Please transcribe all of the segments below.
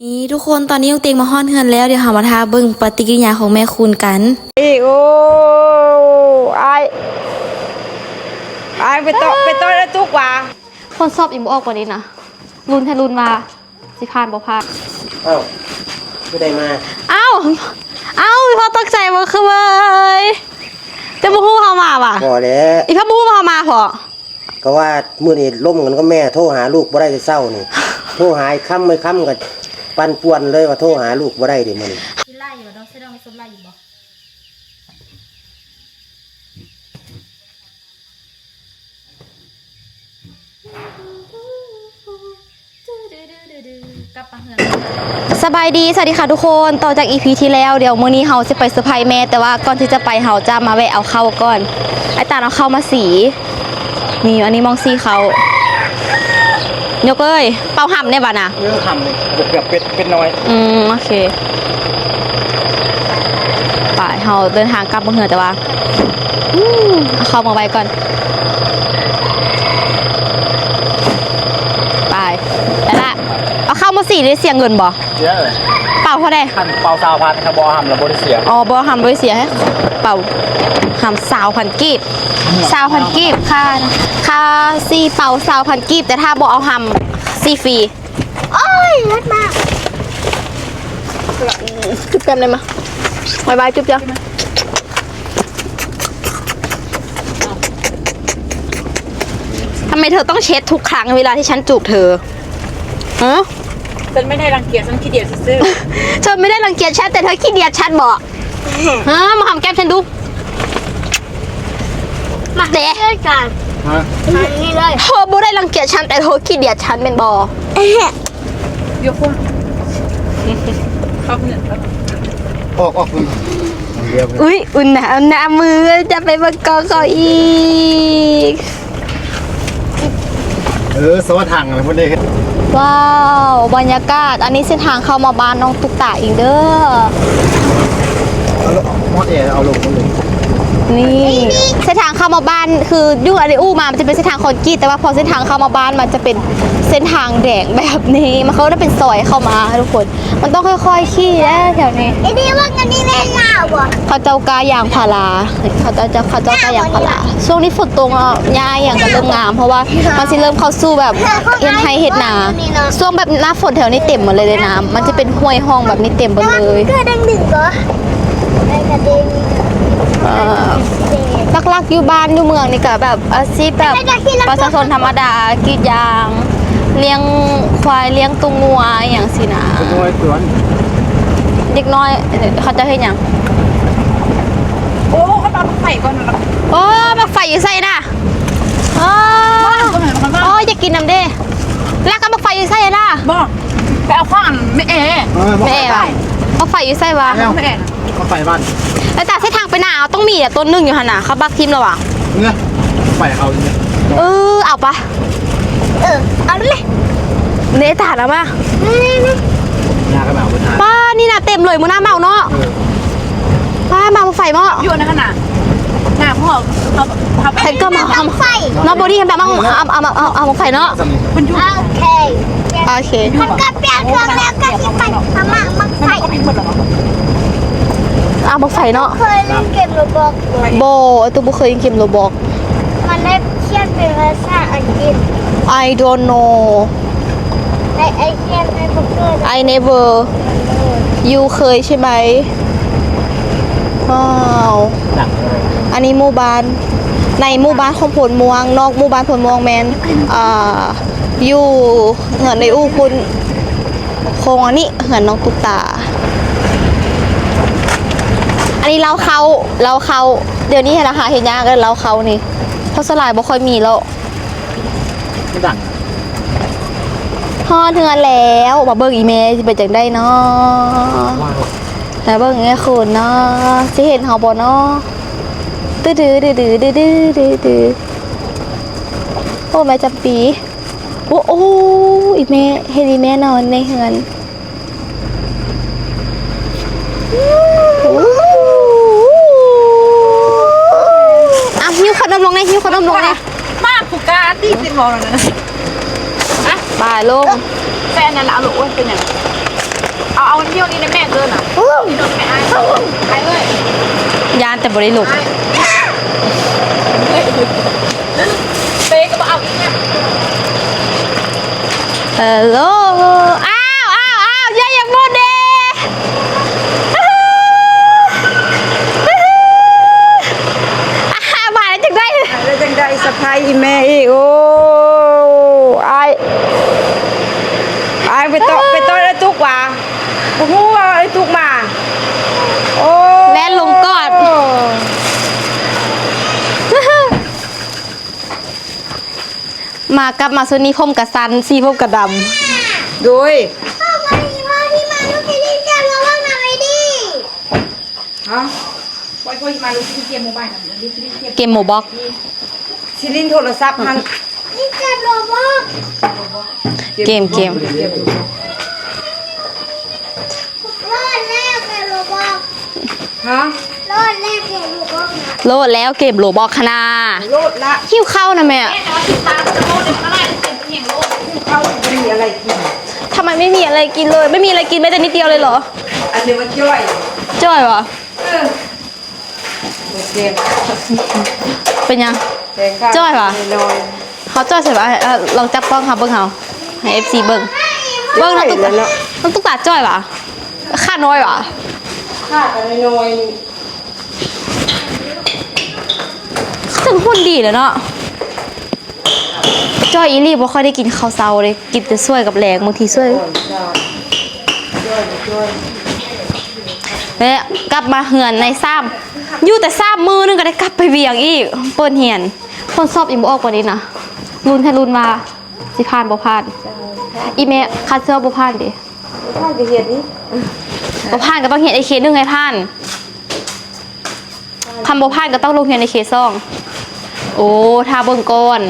ນີ້ທຸກຄົນ ຕອນນີ້ນ້ອງເຕັງມາຮອດເຮືອນແລ້ວ, ດຽວເຮົາມາຖ້າເບິ່ງປະຕິກິລິຍາຂອງແມ່ຄູນກັນ. ເອີ ໂອ້ ອ້າຍ ອ້າຍ ໄປຕໍ່ ໄປຕໍ່ແລ້ວຕຸກວ່າ. ຜົນສອບຍັງບໍ່ອອກປານນີ້ນະ, ລຸ້ນແທ້ລຸ້ນວ່າຊິຜ່ານບໍ່ຜ່ານ. ອ້າວ ຄືໄດ້ມາ. ອ້າວ ອ້າວ ອີ່ພໍ່ຕົກໃຈບໍ່ຄືເວີຍ, ເຈົ້າບໍ່ຮູ້ເຮົາມາຫວາ? ບໍ່ແຫຼະ. ອີ່ພໍ່ບໍ່ຮູ້ວ່າເຮົາມາເພາະ ກໍວ່າມື້ນີ້ລົມກັນກັບແມ່ ໂທຫາລູກບໍ່ໄດ້ແຕ່ເຊົ້ານີ້ ໂທຫາອ້າຍຄຳ ອ້າຍຄຳກໍປັ່ນປ່ວນເລີຍວ່າໂທຫາລູກບໍ່ໄດ້ເດ້ມື້ນີ້. ກິນຫຼາຍຢູ່ບໍ່? ນ້ອງໃສ່ນ້ອງໄປສົມຫຼາຍຢູ່ບໍ່? ກັບປາເຮືອນ. ສະບາຍດີ ສະຫວັດດີຄ່ະທຸກຄົນ, ຕໍ່ຈາກອີພີທີ່ແລ້ວ ດຽວມື້ນີ້ເຮົາຊິໄປເຊີໄພແມ່, ແຕ່ວ່າກ່ອນທີ່ຈະໄປເຮົາຈະມາແວະເອົາເຂົ້າກ່ອນ. ອ້າຍຕານເອົາເຂົ້າມາສີ່. ນີ້ ອັນນີ້ໝ່ອງສີ່ເຂົ້າ. ຍົກເອີຍ ເປົ່າຫຳແດ່ບາດນະ. ເອີ ຫຳນີ້ ເກືອບເປັດ ເປັດນ້ອຍ. ອືມ ໂອເຄ. ໄປ ເຮົາເດີນທາງກັບບໍ່ເຮືອ ແຕ່ວ່າ ອືມ ເອົາເຂົ້າມາໄວ້ກ່ອນ. ໄປ ໄປລະ. ເອົາເຂົ້າມາສີ່ ໄດ້ເສຍເງິນບໍ່? ເສຍເລີຍ. ເປົ່າເທົ່າໃດ? ຄັນເປົ່າຊາວພັນ ຄັນບໍ່ເອົາຫຳລະບໍ່ໄດ້ເສຍ. ອໍ ບໍ່ເອົາຫຳບໍ່ໄດ້ເສຍ. ໃຫ້ເປົ່າຫຳຊາວພັນກີບ. ຊາວພັນກີບ ຄ່າ ຄ່າສີ່ເປົ່າຊາວພັນກີບ, ແຕ່ຖ້າບໍ່ເອົາຫຳ ສີ່ຟຣີ. ໂອ້ຍ ເລີດມາກ. ຈຸບແກ້ມໄດ້ມະ? ບາຍບາຍ ຈຸບຈ້ະ. ทำไมเธอต้องเช็ดทุกครั้งเวลาที่ฉันจูบเธอ? ฮะ? ฉันไม่ได้รังเกียจ ฉันขี้เดียดซื่อๆ. เธอไม่ได้รังเกียจฉัน แต่เธอขี้เดียดฉันบ่? ฮะ? มาหอมแก้มฉันดู. มา เด้ เจอกัน ฮะ? มานี่เลย. เธอบ่ได้รังเกียจฉัน แต่เธอขี้เดียดฉันแม่นบ่? เอ๊ะ เดี๋ยวคุณ ออก ออก เดี๋ยว อุ๊ย อุ่นนะ เอาหน้ามือ จะไปเบิ่งกล้องเขาอีก. ເອີ ສະຫວັດດີ ເພິ່ນໄດ້ເຮັດ. ວ້າວ ບັນຍາກາດ. ອັນນີ້ເສັ້ນທາງເຂົ້າມາບ້ານນ້ອງຕຸກຕາເອງເດີ. ເອົາລົງ ຮອດແອ ເອົາລົງເລີຍ. ນີ້ ເສັ້ນທາງເຂົ້າມາບ້ານ ຄືຢູ່ອັນນີ້ອູ່ມາ ມັນຈະເປັນເສັ້ນທາງຄອນກຣີດ, ແຕ່ວ່າພໍເສັ້ນທາງເຂົ້າມາບ້ານ ມັນຈະເປັນເສັ້ນທາງແດງແບບນີ້. ມັນເຂົາເອີ້ນເປັນຊອຍເຂົ້າມາທຸກຄົນ. ມັນຕ້ອງຄ່ອຍໆຂີ່ເດ້ແຖວນີ້. ເຂົາເຈົ້າກ້າຢາງພາລາ ເຂົາເຈົ້າຈະ ເຂົາເຈົ້າກ້າຢາງພາລາ. ຊ່ວງນີ້ຝົນຕົກເນາະ ຫຍ້າອີ່ຫຍັງກໍເລີ່ມງາມ ເພາະວ່າມັນຊິເລີ່ມເຂົ້າສູ່ແບບເຮັດໄຮ່ເຮັດນາ. ຊ່ວງແບບໜ້າຝົນແຖວນີ້ເຕັມໝົດເລີຍເດ້ນ້ຳ, ມັນຈະເປັນຫ້ວຍຮ່ອງແບບນີ້ເຕັມເບິດເລີຍ. ເອີ ຫຼັກໆຢູ່ບ້ານຢູ່ເມືອງນີ້ກໍແບບອາຊີບແບບປະຊາຊົນທຳມະດາ ກຣີດຢາງ ລ້ຽງຄວາຍ ລ້ຽງຕຸງງົວອີ່ຫຍັງຊີ້ນະ. ເດັກນ້ອຍສວນ ເດັກນ້ອຍ ເຂົາເຈົ້າເຮັດຫຍັງ? ໂອ້ ເຂົາເອົາບັກໄຟກ່ອນນະ. ໂອ້ ບັກໄຟຢູ່ໃສນະ? ອໍ ອໍ ຢາກກິນນຳເດ້. ແລ້ວກໍບັກໄຟຢູ່ໃສນະ? ບໍ່ ໄປເອົາຂອງແມ່ແອ. ເອີ ບັກໄຟ ແມ່ແອຫວາ? ບັກໄຟຢູ່ໃສຫວາ? ແມ່ແອ. ເຂົ້າໄປບ້ານ ແລ້ວຈາກເສັ້ນທາງໄປນາ ເຮົາຕ້ອງມີແຫຼະ ຕົ້ນໜຶ່ງຢູ່ຫັ້ນນະ ເຂົາບັກຖິ້ມແລ້ວຫວາ? ເອີ ໄປເອົາຢູ່ນີ້. ເອີ ເອົາໄປ ເອີ ເອົາໄປເລີຍ. ເນຕານເອົາມາ ນີ້ ນີ້ ນີ້ ຍາກກໍມາເອົາໄປທານ. ປ້າ ນີ້ນະເຕັມເລີຍ ມື້ໜ້າມາເອົາເນາະ. ເອີ ປ້າ ມາບໍ່ໄຟເນາະ ຢູ່ໃນຫັ້ນນະ ໜ້າພວກເຮົາ ເຮົາໄປ ໃຜກໍມາເອົາໄຟເນາະ. ບໍ່ດີ ແບບວ່າເອົາ ເອົາ ເອົາ ເອົາ ເອົາໄຟເນາະ. ໂອເຄ ໂອເຄ ມັນກໍປ່ຽນເຄື່ອງແລ້ວກໍຊິໄປສະໝັກໝາກໄຟ. ເອົາໝາກໄຟເນາະ. ເຄີຍຫຼິ້ນເກມໂຣບັອກບໍ່? ຕູ້ບໍ່ເຄີຍຫຼິ້ນເກມໂຣບັອກ. ມັນໄດ້ຂຽນເປັນພາສາອັງກິດ. I don't know. I, I can't remember. I never. You ເຄີຍໃຊ່ໄໝ? ວ້າວ ອັນນີ້ໝູ່ບ້ານ ໃນໝູ່ບ້ານຂອງໂພນມ່ວງ ນອກໝູ່ບ້ານໂພນມ່ວງແມ່ນ ອ່າ ຢູ່ເຮືອນໃນອູ່ພຸ້ນ ຂອງອັນນີ້ເຮືອນນ້ອງຕຸກຕາ. ອັນນີ້ເລົ້າເຂົ້າ ເລົ້າເຂົ້າ ດຽວນີ້ຫັ້ນນະຫາເຮັດຍາກເດີ້ ເລົ້າເຂົ້ານີ້ ເພາະສ່ວນຫຼາຍບໍ່ຄ່ອຍມີແລ້ວ. ຮອດເຮືອນແລ້ວ ມາເບິ່ງອີ່ແມ່ຊິເປັນຈັ່ງໃດເນາະ. ມາເບິ່ງແມ່ຄູນເນາະ ຊິເຫັນເຮົາບໍ່ເນາະ. ຕື້ໆ ໂອ້ ແມ່ຈຳປີ. ໂອ້ ໂອ້ ອີ່ແມ່ ເຫັນອີ່ແມ່ນອນໃນເຮືອນ. ອ່ະ ຫິ້ວຂະໜົມລົງແດ່ ຫິ້ວຂະໜົມລົງແດ່. ມາຜູ້ກາຕີຕິດບໍ່ນັ້ນນະ. ອ່ະ ບາຍລົງ ແຕ່ອັນນັ້ນລະ ເອົາໂລດ ໂອ້ຍ ເປັນຫຍັງ? ດຽວນີ້ນະແມ່ເກີນນະ ໂອ້ ນີ້ນະແມ່ອ້າຍ ອ້າຍເອີຍ ຢ້ານແຕ່ບໍ່ໄດ້ລົງ ອ້າຍ ເປກໍບໍ່ເອົາອີກນະ ເຮັລໂຫຼ ອ້າວ ອ້າວ ອ້າວ ເຢ້ ຢາກໝົດເດ້ ອ້າວ ມາແລ້ວຈັ່ງໃດ ມາແລ້ວຈັ່ງໃດ ສະພາຍອີ່ແມ່ອີກ ໂອ້ ອ້າຍ ອ້າຍ ໄປເຕາະ ໄປເຕາະໄອ້ຕຸກຫວາ ບໍ່ຮູ້ວ່າໄອ້ຕຸກມາ ໂອ້ ແລ່ນລົງກອດ ມາກັບມາຊຸດນີ້ຜົມກະສັ້ນ ສີຜົມກະດຳ ໂດຍ ຮະ ເກມໂຣບັອກ ຊິຫຼິ້ນໂທລະສັບຫັ້ນ ເກມ ເກມ ຮະ ໂຫຼດແລ້ວເກມໂຣບັອກຫັ້ນນາ ໂຫຼດລະ ຫິວເຂົ້ານະແມ່ ຫິວເຂົ້າ ບໍ່ມີອະໄລກິນ ທຳໄມໄມ່ມີອະໄລກິນເລີຍ ໄມ່ມີອະໄລກິນແມ້ແຕ່ນິດດຽວເລີຍເຫລອ ອັນນີ້ມັນຈ້ອຍ ຈ້ອຍຫວາ ເອີ ເປັນຫຍັງ ຈ້ອຍຫວາ ເຮົາຈ່ອຍໃສ່ຫວາ ເອີ ລອງຈັບກ້ອງເຮົາເບິ່ງ ເຮົາໃຫ້ເອັຟຊີເບິ່ງ ເບິ່ງນ້ອງຕຸກຕາ ນ້ອງຕຸກຕາຈ່ອຍຫວາ ຂານ້ອຍຫວາ ຂາກໍນ້ອຍໆ ເຖິງຫຸ່ນດີແລ້ວເນາະ ຈ່ອຍອີ່ຫຼີ ບໍ່ຄ່ອຍໄດ້ກິນເຂົ້າເຊົ້າເດ້ ກິນແຕ່ຊ່ວຍກັບແລງ ບາງທີຊ່ວຍ ແລະ ກັບມາເຮືອນໃນສາມ ຢູ່ແຕ່ສາມມື້ ໜຶ່ງກໍໄດ້ກັບໄປວຽງອີກ ເປີດຮຽນ ຜົນສອບຍັງບໍ່ອອກປານນີ້ນະ ລຸ້ນແທ້ລຸ້ນວ່າຊິຜ່ານບໍ່ຜ່ານ ອີ່ແມ່ ຄັນເຊື່ອບໍ່ຜ່ານເດ ບໍ່ຜ່ານກໍຮຽນອີກ ບໍ່ຜ່ານກໍຕ້ອງຮຽນເອເຄໜຶ່ງໃຫ້ຜ່ານ ຄັນບໍ່ຜ່ານກໍຕ້ອງລົງຮຽນໃນເຄສອງ ໂອ້ ຖ້າເບິ່ງກ່ອນ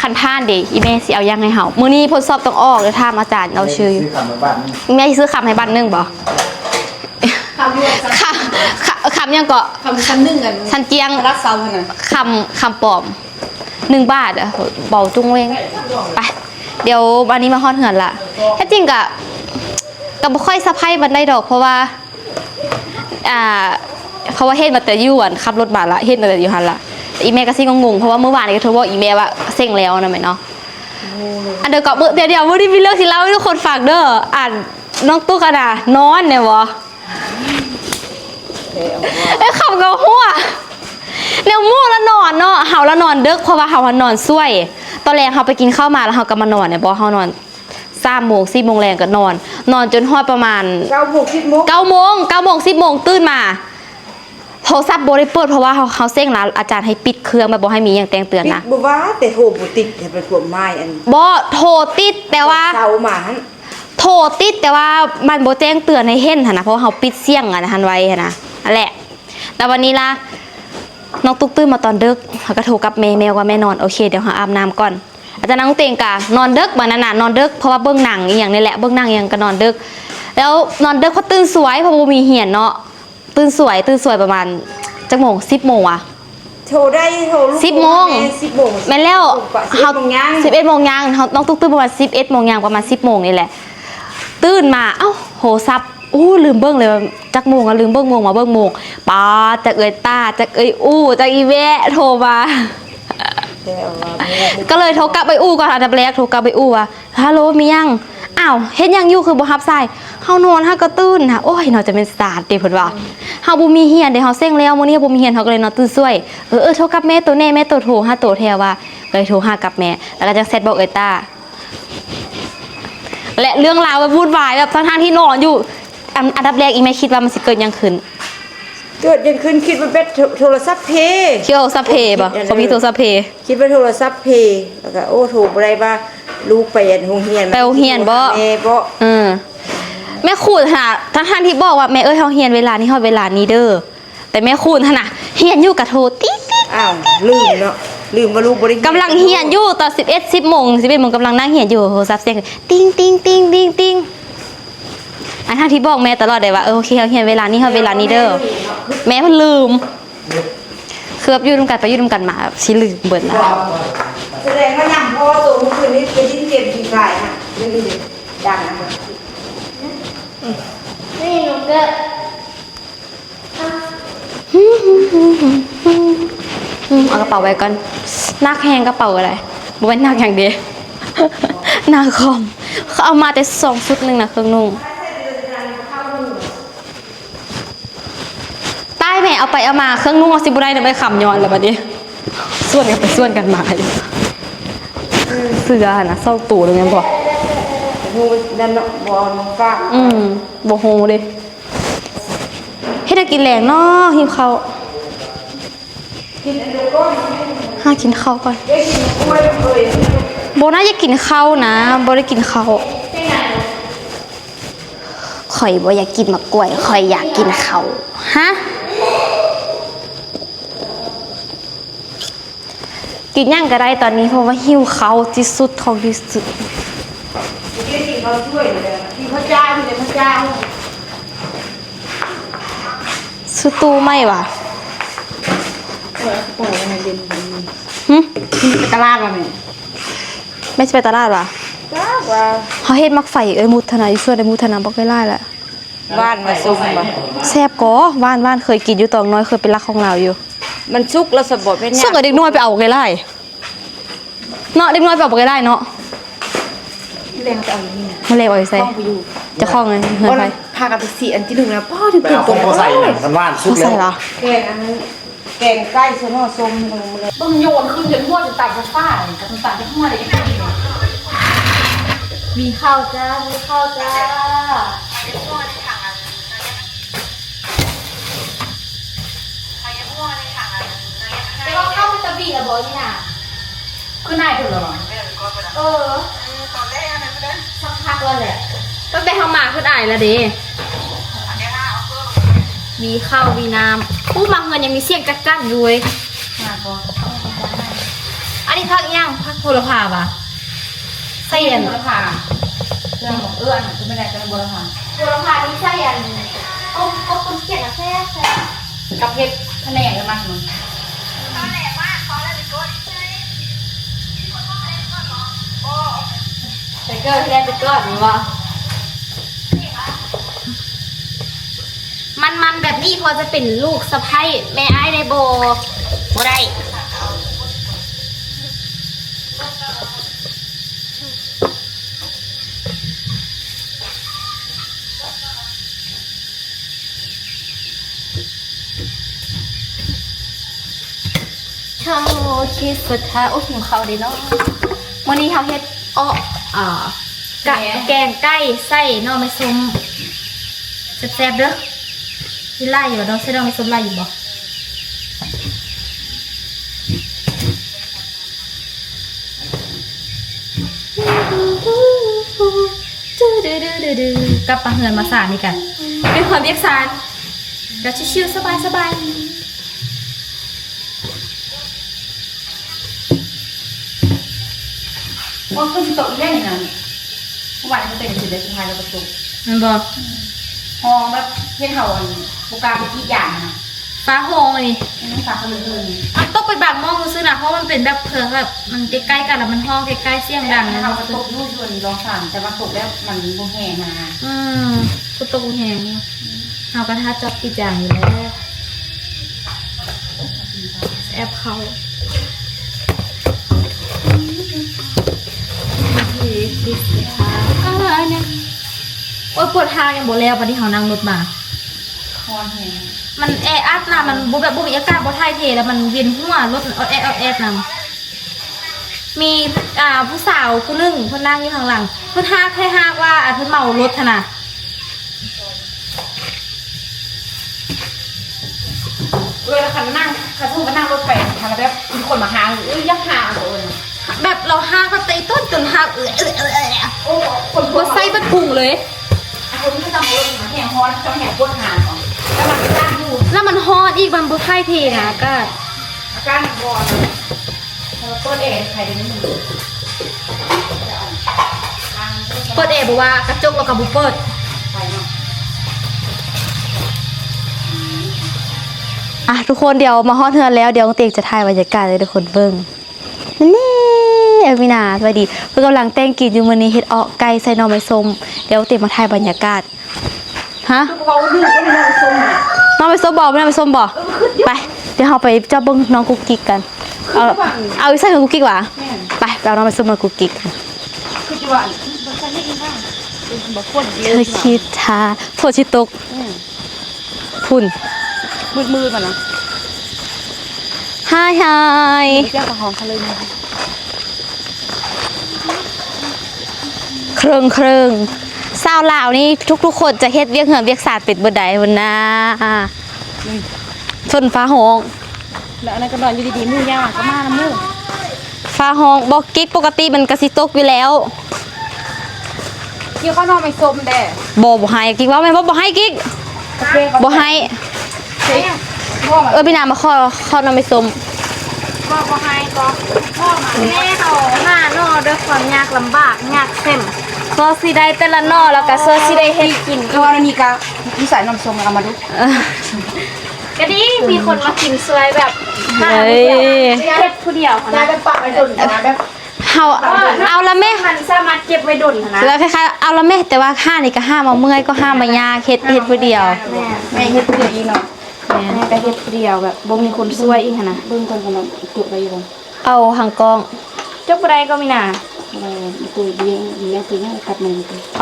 ຄັນຜ່ານເດ ອີ່ແມ່ຊິເອົາຫຍັງໃຫ້ເຮົາ ມື້ນີ້ຜົນສອບຕ້ອງອອກ ແລ້ວຖາມອາຈານເອົາຊື່ຢູ່ ແມ່ຊິຊື້ຄຳໃຫ້ບັດໜຶ່ງບໍ່ ຄຳຢູ່ ຄຳ ຄຳຫຍັງເກາະ ຄຳຊັ້ນໜຶ່ງ ອັນຊັ້ນກຽງ ລະເຊົາຫັ້ນນະ ຄຳ ຄຳປອມ ໜຶ່ງບາດ ເບົາຈຸ້ງເວງ ໄປ ດຽວບາດນີ້ມາຮອດເຮືອນລະ ແທ້ຈິງກະ ກະບໍ່ຄ່ອຍສະໄພປານໃດດອກ ເພາະວ່າ ອ່າ ເພາະວ່າເຫັນມາແຕ່ຢູ່ ອັນ ຂັບລົດມາລະ ເຫັນມາແຕ່ຢູ່ຫັ້ນລະ ອີ່ແມ່ກໍຊິງົງໆ ເພາະວ່າມື້ວານນີ້ກໍໂທບອກອີ່ແມ່ວ່າເສັງແລ້ວນະແມ່ເນາະ ອັນດຽວກໍມື້ ດຽວໆ ມື້ນີ້ມີເລື່ອງຊິເລົ່າໃຫ້ທຸກຄົນຟັງເດີ ອັນ ນ້ອງຕຸກຫັ້ນນະ ນອນແມ່ນບໍ່ ເອີຍ ຄຳກໍຫົວ ແນວໝູ່ລະນອນເນາະ ເຮົາລະນອນເດິກ ເພາະວ່າເຮົານອນສວຍ ຕອນແລງເຮົາໄປກິນເຂົ້າມາ ແລ້ວເຮົາກໍມານອນແມ່ນບໍ່ ເຮົານອນ ສາມໂມງ ສີ່ໂມງແລງກໍນອນ ນອນຈົນຮອດປະມານ ເກົ້າໂມງ ສິບໂມງ ເກົ້າໂມງ ເກົ້າໂມງ ສິບໂມງ ຕື່ນມາ ໂທລະສັບບໍ່ໄດ້ເປີດ ເພາະວ່າເຮົາ ເຮົາເສັງລະ ອາຈານໃຫ້ປິດເຄື່ອງ ແບບບໍ່ໃຫ້ມີຫຍັງແຈ້ງເຕືອນນະ ປິດບໍ່ວ່າ ແຕ່ໂທບໍ່ຕິດ ເປັນຄວາມໝາຍອັນ ບໍ່ ໂທຕິດ ແຕ່ວ່າ ເຊົ້າມາຫັ້ນ ໂທຕິດ ແຕ່ວ່າມັນບໍ່ແຈ້ງເຕືອນໃຫ້ເຫັນຫັ້ນນະ ເພາະວ່າເຮົາປິດສຽງອັນຫັ້ນໄວ້ຫັ້ນນະ ຫັ້ນແຫຼະ ແລ້ວວັນນີ້ລະ ນ້ອງຕຸກຕື່ນມາຕອນເດິກ ເຮົາກໍໂທກັບແມ່ ແມ່ວ່າແມ່ນອນ ໂອເຄ ດຽວເຮົາອາບນ້ຳກ່ອນ ອາຈານນາງເຕັງກະນອນເດິກ ບາດນັ້ນນະນອນເດິກ ເພາະວ່າເບິ່ງໜັງອີ່ຫຍັງນີ້ແຫຼະ ເບິ່ງໜັງອີ່ຫຍັງກະນອນເດິກ ແລ້ວນອນເດິກ ເພາະຕື່ນສວຍ ເພາະບໍ່ມີຮຽນເນາະ ຕື່ນສວຍ ຕື່ນສວຍປະມານຈັກໂມງ ສິບໂມງຫວາ ໂທໄດ້ ໂທລູກ ສິບໂມງ ໂທຫາແມ່ ສິບໂມງ ແມ່ນແລ້ວ ສິບເອັດໂມງຍ່າງ ສິບເອັດໂມງຍ່າງ ນ້ອງຕຸກຕື່ນປະມານສິບເອັດໂມງຍ່າງ ປະມານສິບໂມງນີ້ແຫຼະ ຕື່ນມາ ເອົ້າ ໂທລະສັບ ໂອ້ ລືມເບິ່ງເລີຍວ່າຈັກໂມງ ລືມເບິ່ງໂມງ ມາເບິ່ງໂມງ ປາດ ຈັກເອີຍຕາ ຈັກເອີຍອູ້ ຈັກອີ່ແວະໂທມາ ກໍເລີຍໂທກັບໄອ້ອູ້ກ່ອນ ອັນດັບແລກໂທກັບໄອ້ອູ້ວ່າ ຮາໂລ ມີຫຍັງ? ອ້າວ ເຮັດຫຍັງຢູ່ຄືບໍ່ຮັບສາຍ? ເຮົານອນຫາກໍຕື່ນນະ ໂອ້ຍ ເນາະ ຈະແມ່ນສາດຕິ ເພິ່ນວ່າ ເຮົາບໍ່ມີຮຽນເດ້ ເຮົາເສັງແລ້ວ ມື້ນີ້ບໍ່ມີຮຽນ ເຮົາກໍເລີຍນອນຕື່ນສວຍ ເອີ ເອີ ໂທກັບແມ່ໂຕແດ່ ແມ່ໂຕໂທຫາໂຕແທ້ວ່າ ກໍເລີຍໂທຫາກັບແມ່ ແລ້ວກໍຈັ່ງແຊັດບອກເອື້ອຍຕ້າ ແລະ ເລື່ອງລາວແບບວຸ່ນວາຍ ແບບທັງໆທີ່ນອນຢູ່ ອັນ ອັນດັບແລກ ອີ່ແມ່ຄິດວ່າມັນຊິເກີດຫຍັງຂຶ້ນ? ເກີດຫຍັງຂຶ້ນ? ຄິດວ່າແບັດໂທ ໂທລະສັບເພ ຄິດວ່າໂທລະສັບເພບໍ່? ເອີ ບໍ່ມີໂທລະສັບເພ ຄິດວ່າໂທລະສັບເພ ແລ້ວກໍ ໂອ້ ໂທບໍ່ໄດ້ວ່າລູກໄປອັນໂຮງຮຽນ ໄປໂຮງຮຽນບໍ່? ແມ່ບໍ່? ເອີ ແມ່ຄູຫັ້ນນະ ທັງໆທີ່ບອກວ່າ ແມ່ເອີຍ ເຮົາຮຽນເວລານີ້ຮອດເວລານີ້ເດີ ແຕ່ແມ່ຄູຫັ້ນນະ ຮຽນຢູ່ກໍໂທຕິດໆ ອ້າວ ລືມເນາະ ລືມວ່າລູກບໍ່ໄດ້ຮຽນ ກຳລັງຮຽນຢູ່ຕອນສິບເອັດ ສິບໂມງ ສິບເອັດໂມງກຳລັງນັ່ງຮຽນຢູ່ ໂທລະສັບເສັງ ຕິງໆໆໆ ອາ ທັງທີ່ບອກແມ່ຕະຫຼອດເດ້ວ່າ ເອີ ໂອເຄ ເຮົາຮຽນເວລານີ້ ເຮົາເວລານີ້ເດີ ແມ່ເພິ່ນລືມ ຄືແບບຢູ່ນຳກັນໄປຢູ່ນຳກັນມາ ແບບຊິລືມເບິດນະ ສະແດງວ່າຍັງພໍໂຕມື້ຄືນນີ້ໄປຫຼິ້ນເກມຟຣີຟາຍນະ ຫຼິ້ນ ດັ່ງນະ ນີ້ໜູເກີດ ອືມ ເອົາກະເປົາໄວ້ກ່ອນ. ໜັກແຮງກະເປົາກະໄດ້ ບໍ່ແມ່ນໜັກຫຍັງເດ ໜັກຄອມ. ເຂົາເອົາມາແຕ່ສອງຊຸດໜຶ່ງນະ ເຄື່ອງນຸ່ງ. ຕາຍແມ່ ເອົາໄປເອົາມາ ເຄື່ອງນຸ່ງເອົາຊິບໍ່ໄດ້ນຳເອື້ອຍຄຳ ຍ້ອນລະບາດນີ້ ສວນກັນໄປສວນກັນມາຢູ່. ເສືອຫັ້ນນະ ສອງໂຕແລ້ວແມ່ນບໍ່? ຮູ້ນັ້ນເນາະ ບໍ່ເອົາມາຝາກ. ອືມ ບໍ່ຮູ້ເດ. ເຮັດຫຍັງກິນແລງເນາະ ຫິວເຂົ້າ. ຫາກິນເຂົ້າກ່ອນ. ບໍ່ນະ ຢາກກິນເຂົ້ານະ ບໍ່ໄດ້ກິນເຂົ້າ. ຂ້ອຍບໍ່ຢາກກິນໝາກກ້ວຍ ຂ້ອຍຢາກກິນເຂົ້າ. ຮະ? ກິນຫຍັງກະໄດ້ຕອນນີ້ ເພາະວ່າຫິວເຂົ້າທີ່ສຸດຂອງທີ່ສຸດ. ກິນເຂົ້າຊ່ວຍແຫຼະ ກິນເຂົ້າຈ້າ ກິນເຂົ້າຈ້າ. ຊື້ຕູ້ໃໝ່ຫວາ? ເອີ ໄປຕະຫຼາດຫວາແມ່? ແມ່ຊິໄປຕະຫຼາດຫວາ? ຈັກວ່າ ເຮົາເຮັດໝາກໄຟເອື້ອຍມຸດທະນາ ຢູ່ສວນເອື້ອຍມຸດທະນາ ບັກຫຼາຍໆແຫຼະ. ຫວານວ່າສົ້ມຫວາ? ແຊບກໍ ຫວານ ຫວານ ເຄີຍກິນຢູ່ຕອນນ້ອຍ ເຄີຍໄປລັກຂອງລາວຢູ່. ມັນສຸກແລ້ວສະບໍ່ ເປັນຫຍັງ? ສຸກກະເດັກນ້ອຍໄປເອົາໄກຫຼາຍ. ເນາະ ເດັກນ້ອຍໄປເອົາບໍ່ໄດ້ເນາະ. ມື້ແລງເຮົາໄປເອົາຢູ່ນີ້ນະ. ມື້ແລງເອົາຢູ່ໃສ? ຂອງຢູ່ ເຈົ້າຂອງເຮືອນໃຜ? ພາກັນໄປສີ່ອັນ ທີໜຶ່ງນະ ປ້າ ຖືກເປັນຕົວ ໄປເອົາຂອງພໍ່ໃສ່ນະ ມັນຫວານສຸດແລ້ວ. ຂອງໃສ່ຫວາ? ແກງອັນນັ້ນ ແກງໄກ່ໃສ່ໜໍ່ສົ້ມ ເບິ່ງໂຍນຂຶ້ນຈົນຫົວຈົນຕາມໂຊຟາ ກະຕ້ອງຕາມຫົວໄດ້. ມີເຂົ້າຈ້າ ມີເຂົ້າຈ້າ. ແຕ່ວ່າເຂົ້າມັນຕະບີລະບໍ່ນີ້ນະ? ຄືນາຍເພິ່ນລະຫວາ? ເອີ ສັກພັກລະແຫຼະ ຕັ້ງແຕ່ເຮົາມາຄືນອາຍລະເດ. ມີເຂົ້າມີນ້ຳ. ປູ້ ມາເຮືອນຍັງມີສຽງຈັກຈັ່ນຢູ່ເວີຍ. ອັນນີ້ຜັກຫຍັງ? ຜັກໂຫລະພາຫວາ? ໃສ່ອັນ ໂຫລະພາ ເຄື່ອງ ເອີ ອັນນັ້ນຄືແມ່ນແຫຼະ ແຕ່ວ່າໂຫລະພາ ໂຫລະພານີ້ໃສ່ອັນ ຕົ້ມ ກົບຕົ້ມຂຽດນະ ແຊບໆ ກັບເຫັດພະແນງ ແລ້ວມັກມັນ. ແຕ່ເກີດທີ່ໄດ້ໄປກອດມັນບໍ່? ມັນໆແບບນີ້ພໍຈະເປັນລູກສະໃພ້ແມ່ອ້າຍໄດ້ບໍ່? ບໍ່ໄດ້. ເຂົ້າຄິດສະຖາ ໂອ້ ຫິວເຂົ້າເດເນາະ. ມື້ນີ້ເຮົາເຮັດເອາະ ອາ ກະ ແກງ ແກງໄກ່ໃສ່ໜໍ່ໄມ້ສົ້ມ ແຊບໆເດີ. ກິນຫຼາຍຢູ່ບໍ່ເນາະ? ໃສ່ໜໍ່ໄມ້ສົ້ມຫຼາຍຢູ່ບໍ່? ກັບມາເຮືອນມາຊານນີ້ກະເປັນຄວາມວຽກຊານ ກະຊິຊິວໆ ສະບາຍໆ. ໂອ້ຍ ຝົນຕົກອີກແລ້ວນີ້ນະ. ເມື່ອວານນີ້ກໍເປັນຈັ່ງຊີ້ແຫຼະ ສຸດທ້າຍແລ້ວກໍຕົກ ແມ່ນບໍ່? ອືມ ຮ້ອງແບບເຮັດເຮົາ ອັນ ບໍ່ກ້າໄປກຣີດຢາງຫັ້ນນະ. ຟ້າຮ້ອງອັນນີ້ ອືມ ຟ້າຄະລຶ້ງໆ ມັນຕົກໄປບາງໝ່ອງຊື່ໆນະ ເພາະມັນເປັນແບບເພິງ ແບບມັນໃກ້ໆກັນ ແລ້ວມັນຮ້ອງໃກ້ໆ ສຽງດັງ. ເຮົາກໍຕົກຢູ່ ຢູ່ອັນນີ້ລອງສາມ ແຕ່ວ່າຕົກແລ້ວມັນບໍ່ແຮງຫັ້ນນະ. ອືມ ຝົນຕົກບໍ່ແຮງ. ເຮົາກໍຖ້າຈັບກຣີດຢາງຢູ່ແລ້ວ ແອບເຂົ້າ. ໂອ້ຍ ປວດຮາກ ຍັງບໍ່ແລ້ວ ບາດນີ້ເຮົານັ່ງລົດມາ ຮ້ອນແຮງ. ມັນແອອັດນະ ມັນບໍ່ ແບບບໍ່ມີອາກາດ ບໍ່ຖ່າຍເທ ແລ້ວມັນວຽນຫົວ ລົດມັນອອດແອດ ອອດແອດນຳ. ມີ ອ່າ ຜູ້ສາວຜູ້ໜຶ່ງ ເພິ່ນນັ່ງຢູ່ຂ້າງຫຼັງ ເພິ່ນຮາກ ໃຫ້ຮາກວ່າ ອັນ ເພິ່ນເມົາລົດຫັ້ນນະ. ເອີ ແລ້ວຄັນນັ່ງ ຄັນສົມມຸດວ່ານັ່ງລົດໄປ ຄັນແບບມີຄົນມາຫາ ເອີ ຢາກຫາ ເອີ ແບບລາວຮາກແບບເຕະຕົ້ນຈົນຮາກ ເອີ ເອີ ເອີ ເອີ ໂອ້ ຄົນ ບໍ່ໃສ່ເບິດພຸງເລີຍ. ຄົນທີ່ຈຳເລີຍແຮງຮ້ອນ ເຈົ້າແຮງປວດຫາ ແລ້ວມັນກໍຢ້ານຢູ່ ແລ້ວມັນຮ້ອນອີກ ມັນບໍ່ຖ່າຍເທນະ ອາກາດ ອາກາດມັນຮ້ອນ. ເປີດແອໃຫ້ໄດ້ ເປີດແອບໍ່ວ່າ ກະຈົກລາວກະບໍ່ເປີດ. ອ່ະ ທຸກຄົນ ດຽວມາຮອດເຮືອນແລ້ວ ດຽວນ້ອງເຕັງຈະຖ່າຍບັນຍາກາດໃຫ້ທຸກຄົນເບິ່ງ. ນີ້ ເອີ ມີນາ ສະບາຍດີ. ເພິ່ນກຳລັງແຕ່ງກິນຢູ່ ມື້ນີ້ເຮັດເອາະໄກ່ໃສ່ໜໍ່ໄມ້ສົ້ມ. ດຽວເຕັງມາຖ່າຍບັນຍາກາດ. ຮະ? ນ້ອງໄປສົ້ມບໍ? ນ້ອງໄປສົ້ມບໍ? ໄປ ດຽວເຮົາໄປຈອບເບິ່ງນ້ອງກຸກກິກກັນ. ເອົາ ເອົາຢູ່ໃສ ເຮືອນກຸກກິກຫວາ? ໄປ ໄປເອົານ້ອງໄປສົ້ມນ້ອງກຸກກິກກັນ. ເຄີຍຄິດຖ້າຝົນຊິຕົກ. ພຸ້ນ ມືດໆ ມັນນະ. ຮາຍ ຮາຍ ໄປທ່ຽວປາກຫ້ອງທະເລ. ເຄິ່ງໆ ຊາວລາວນີ້ທຸກໆຄົນຈະເຮັດວຽກເຮືອນວຽກຊານເປັນເບິດໃດພຸ້ນນາ. ຝົນຟ້າຮ້ອງ ແລ້ວອັນນັ້ນກໍນອນຢູ່ດີໆ ໝູຍ່າກໍມານຳໝູ່. ຟ້າຮ້ອງ ບໍ່ກິກ ປົກກະຕິມັນກໍຊິຕົກຢູ່ແລ້ວ. ກິກ ຂໍໜໍ່ໄມ້ສົ້ມແດ່. ບໍ່ ບໍ່ໃຫ້ ກິກເວົ້າແມ່ນບໍ່ ບໍ່ໃຫ້ກິກ ບໍ່ໃຫ້. ເອີ ພີ່ນາມາຂໍ ຂໍໜໍ່ໄມ້ສົ້ມ. ບໍ່ ບໍ່ໃຫ້ກໍ ແມ່ເຮົາຫາໜໍ່ດ້ວຍຄວາມຍາກລຳບາກ ຍາກເຂັນ ກໍຊິໄດ້ແຕ່ລະໜໍ່ ແລ້ວກໍຊິໄດ້ເຮັດກິນ. ກໍວ່ານີ້ກະ ນິໄສໜໍ່ໄມ້ສົ້ມ ເອົາມາດູ. ກະດີ ມີຄົນມາກິນຊ່ວຍແບບ ເອີຍ ເຮັດຜູ້ດຽວຫັ້ນນະ ແບບປະໄວ້ດົນນະ ແບບ ເຮົາເອົາລະແມ້ ມັນສາມາດເກັບໄວ້ດົນຫັ້ນນະ ແບບຄ້າຍໆ ເອົາລະແມ້ ແຕ່ວ່າຫານີ້ກໍຫາມາເມື່ອຍ ກໍຫາມາຍາກ ເຮັດ ເຮັດຜູ້ດຽວ. ແມ່ນ ແມ່ເຮັດຜູ້ດຽວອີກເນາະ. ແມ່ນ ແມ່ກໍເຮັດຜູ້ດຽວ ແບບບໍ່ມີຄົນຊ່ວຍອີກຫັ້ນນະ. ເບິ່ງກ່ອນ ກ່ອນເນາະ ຈົກໄດ້ຢູ່ບໍ່? ເອົາຫາງກ້ອງ ຈົກບໍ່ໄດ້ກໍມີນາ. ເອົ